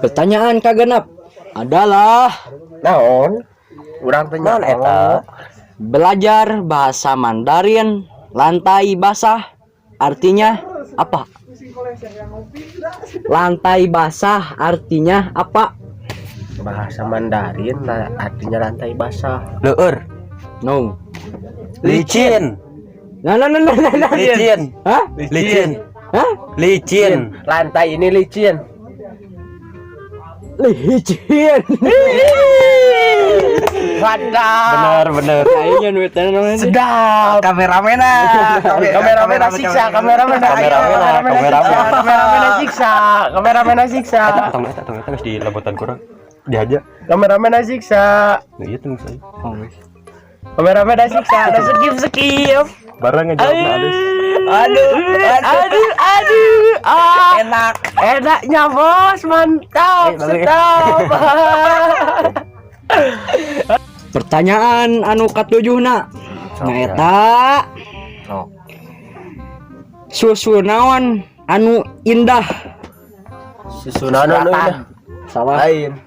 Pertanyaan kagenep adalah Naon? Urang teh Naon eta? Belajar bahasa Mandarin, lantai basah artinya apa? Lantai basah artinya apa? Bahasa Mandarin lah, artinya lantai basah. Leur. No. Licin. Nah, nah, nah, nah, nah, nah. Licin. Hah? Licin. Hah? Licin. Lantai ini licin. Licin. Mantap. Bener, bener. Kayaknya duitnya namanya. Sedap. Kameramena. Kameramen siksa, kameramen, Kameramena, kameramen. Kameramen siksa, kameramen siksa. Eta tong, eta tong, eta geus di labotan kurang. Dihaja. Kameramen siksa. Nah, iya tuh saya. Oh, guys. Kameramen siksa, ada skip skip. Barang ngejawabna alus. Aduh, Aduh, aduh, ah. Enak. Enaknya, bos, mantap, sedap. Pertanyaan anu katujuhna. Nyaeta Sok. susu naon anu indah? Susu naon anu indah? Salah. Lain.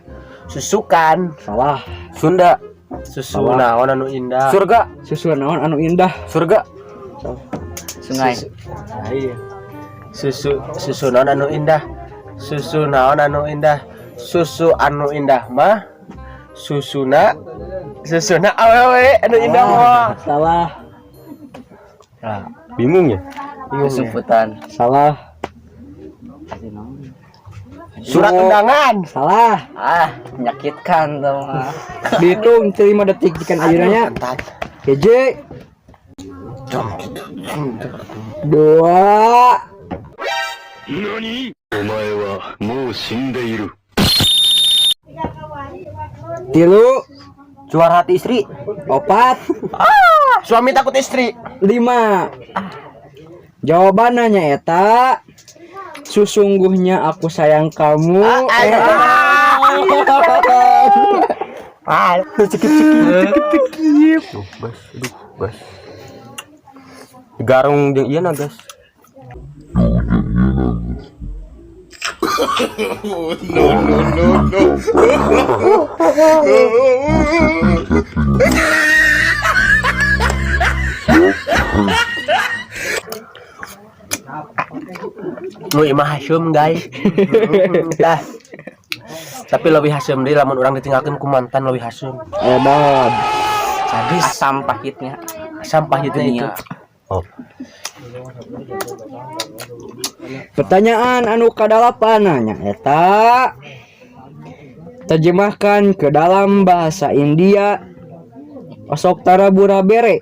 Susukan. Salah. Sunda. Susu naon anu indah? Surga. Susu naon anu indah? Surga. Sungai. Susu. Lain. Susu, susu naon anu indah? Susu naon anu indah? Susu anu indah mah susuna, susuna awewe anu indah mah. Salah. Bingung ya? Bingung ya? Kesuputan. Salah. Surat undangan. Salah. Ah, menyakitkan tuh mah. Dihitung 5 detik ikan ayunannya. Hiji. Dua. お前はもう死んでいる。 Tilu. Suara hati istri. Opat. Suami takut istri. Lima. Jawabannya nyaeta sesungguhnya aku sayang kamu. Ah, Tuh, bas, aduh, bas. Garung jeung ieu na, guys. No. Nu imah haseum, guys. Dah. Tapi lebih haseum deui lamun urang ditinggalkeun ku mantan, lebih haseum. Edan. Sadis. Asam pahitnya. Asam pahitnya itu. Dunia. Oh. Pertanyaan anu kadalapan nyaeta terjemahkan ke dalam bahasa India, osok tarabura bere.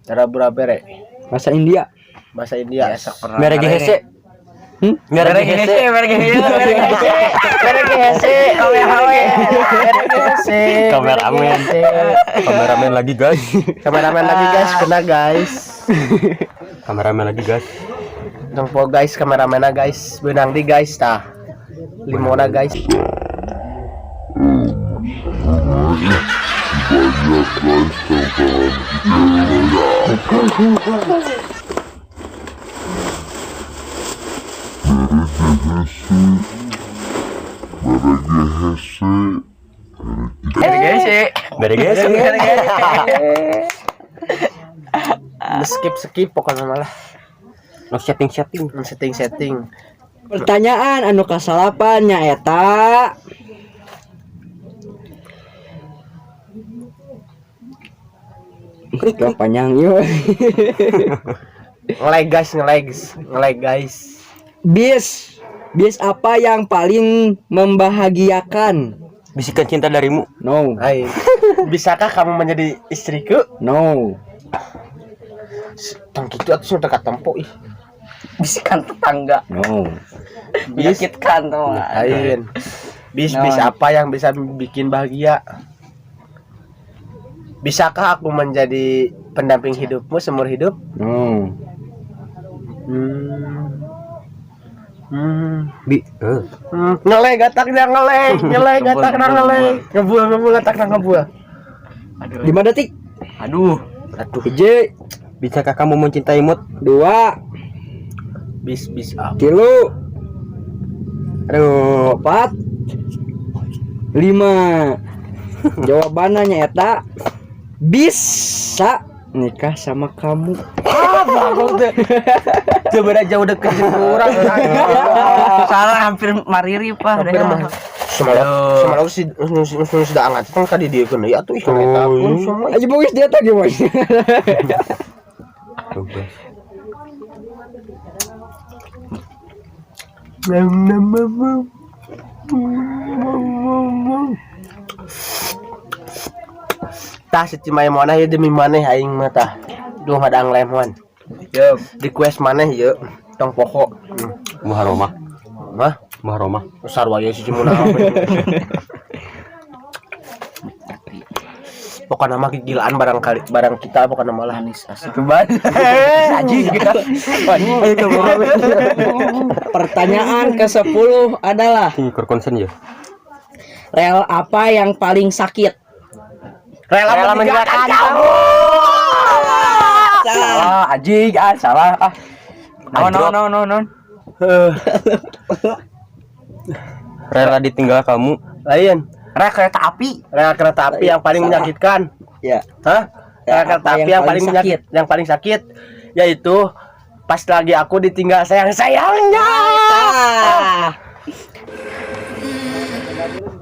Cara bere. Bahasa India. Bahasa India. Biasa pernah. Mere hese. Hmm? Mere hese. Mere hese, mere hese, mere hese, KWHW, mere hese. Kameramen. Kameramen lagi, guys. Kameramen lagi, guys, kena, guys. Kameramen lagi, guys. Tempo, guys, kameramena, guys. Benang di, guys, tah. Limona, guys. Banyak, guys, tambahan. Mere hese. Mere hese. Skip skip pokoknya malah. No setting setting. Setting setting. Pertanyaan anu kasalapan nyaeta Gak panjang yuk. Ngelag, guys, ngelag, ngelag, guys. Bis. Bis apa yang paling membahagiakan? Bisikan cinta darimu. No. Hai. Bisakah kamu menjadi istriku? No. Tong gitu atuh sudah katempo ih. Bisikan tetangga. No. Bis Menyakitkan tuh mah. lain. Bis bis Naon? apa yang bisa bikin bahagia? Bisakah aku menjadi pendamping hidupmu seumur hidup? No. Bi. Eh. Ngeleh gatakna ngeleh, ngeleh gatakna ngeleh. Ngebul ngebul gatakna ngebul. 5 detik. Aduh. Aduh. Hiji, Bisakah kamu mencintai Mut? dua, Bis bis apa? tilu, Aduh. 4, 5. Jawabannya eta bisa nikah sama kamu. Ah, bagus deh. Coba jauh deket jeung urang. Salah, hampir mariri, Pak. Hampir mah. Semalam semalam si nu sudah angkat kan ka di dieu keun deui atuh ih eta pun semua. Aja bogis dia tadi, bos. Aduh, guys. Nam nam nam. Nam. Tah si Cimaemon ieu demi maneh aing mah tah. Duh, madang lemon. Yup. Request maneh ieu tong pokok. Muharomah. Mah, Muharomah. sarua ieu si Cimuna. Pokoknya mah gilaan barang kali barang kita pokoknya malah Manis asli. Saji gitu. Pertanyaan ke-10 adalah Ini konsen ya. rel apa yang paling sakit? Rela, Rela meninggalkan meninggalkan kamu. Salah, anjing, ah salah. Ah. No no no no no. Rela ditinggal kamu. Lain. Rel kereta api. Rel kereta api yang paling menyakitkan. Ya. Hah? Rel kereta Apa api yang yang paling paling menyakit, yang paling sakit yaitu pas lagi aku ditinggal sayang-sayangnya. Ah.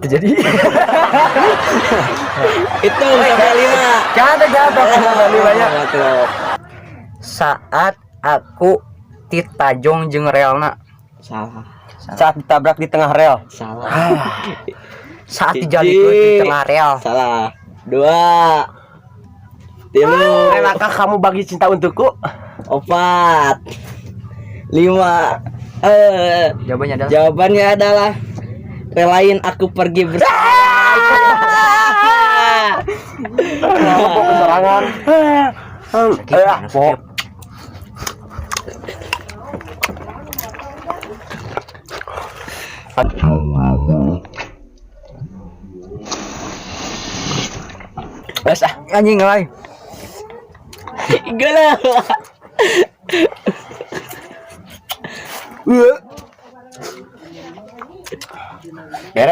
Jadi Hitung sampai 5. jangan jangan jangan banyak. Saat aku titajong jeung relna. Salah. Saat ditabrak di tengah rel. Salah. Saat dijalikeun di tengah rel. Salah. Dua. Tilu. Relakah kamu bagi cinta untukku? 4. 5. Jawabannya adalah Jawabannya adalah relain aku pergi bersama. Serangan. Sakit, Eh, sakit. Wes ah. Anjing ngelai. Gila.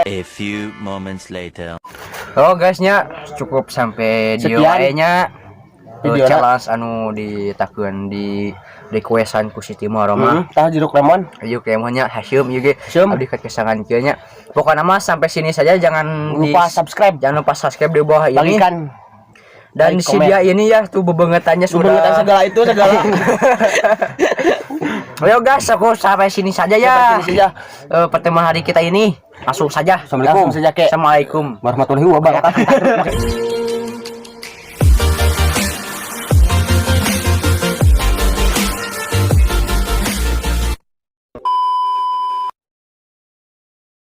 A few moments later. Oh guysnya cukup sampai di Sekian. nya Videona. Challenge anu ditakeun di requestan ku Siti Muharomah. Tah jeruk lemon. Ayo kemonya hasyum ieu ge. Hasyum. Abdi kesangan kieu nya. Pokoknya mah sampai sini saja, jangan Lupa subscribe. Jangan lupa subscribe di bawah ini. Bagikan. Dan like, si dia ini ya tuh bebengetannya sudah. Sudah segala itu segala. Ayo guys, aku sampai sini saja ya. Sampai sini saja. Pertemuan hari kita ini langsung saja. Assalamualaikum. Langsung saja, Kek. Assalamualaikum. Warahmatullahi wabarakatuh.